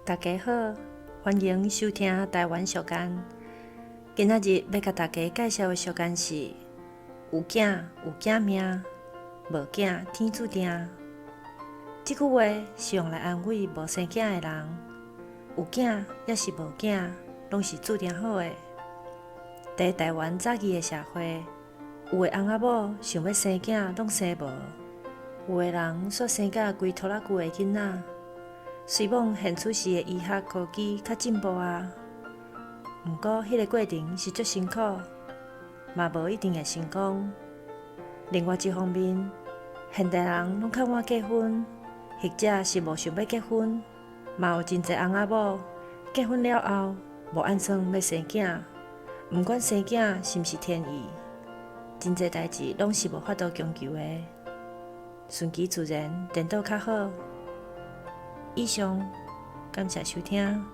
大家好，歡迎收聽台灣俗諳。今仔日欲共大家介紹的俗諳是：有囝有囝命，無囝天註定。這句話是用來安慰無生囝的人。有囝抑是無囝，攏是註定好的。佇台灣早期的社會，有的翁仔某想欲生囝，攏生無；有的人煞生甲規拖拉庫的囡仔。雖罔現此時的醫學科技較進步啊，毋過彼个過程是足辛苦，嘛無一定會成功。另外一方面，現代人攏較晚結婚，或者是無想欲結婚，嘛有真濟翁仔某結婚了後無按算欲生囝，毋管生囝是毋是天意，真濟代誌攏是無法度強求的，順其自然，顛倒較好。以上，感謝收聽。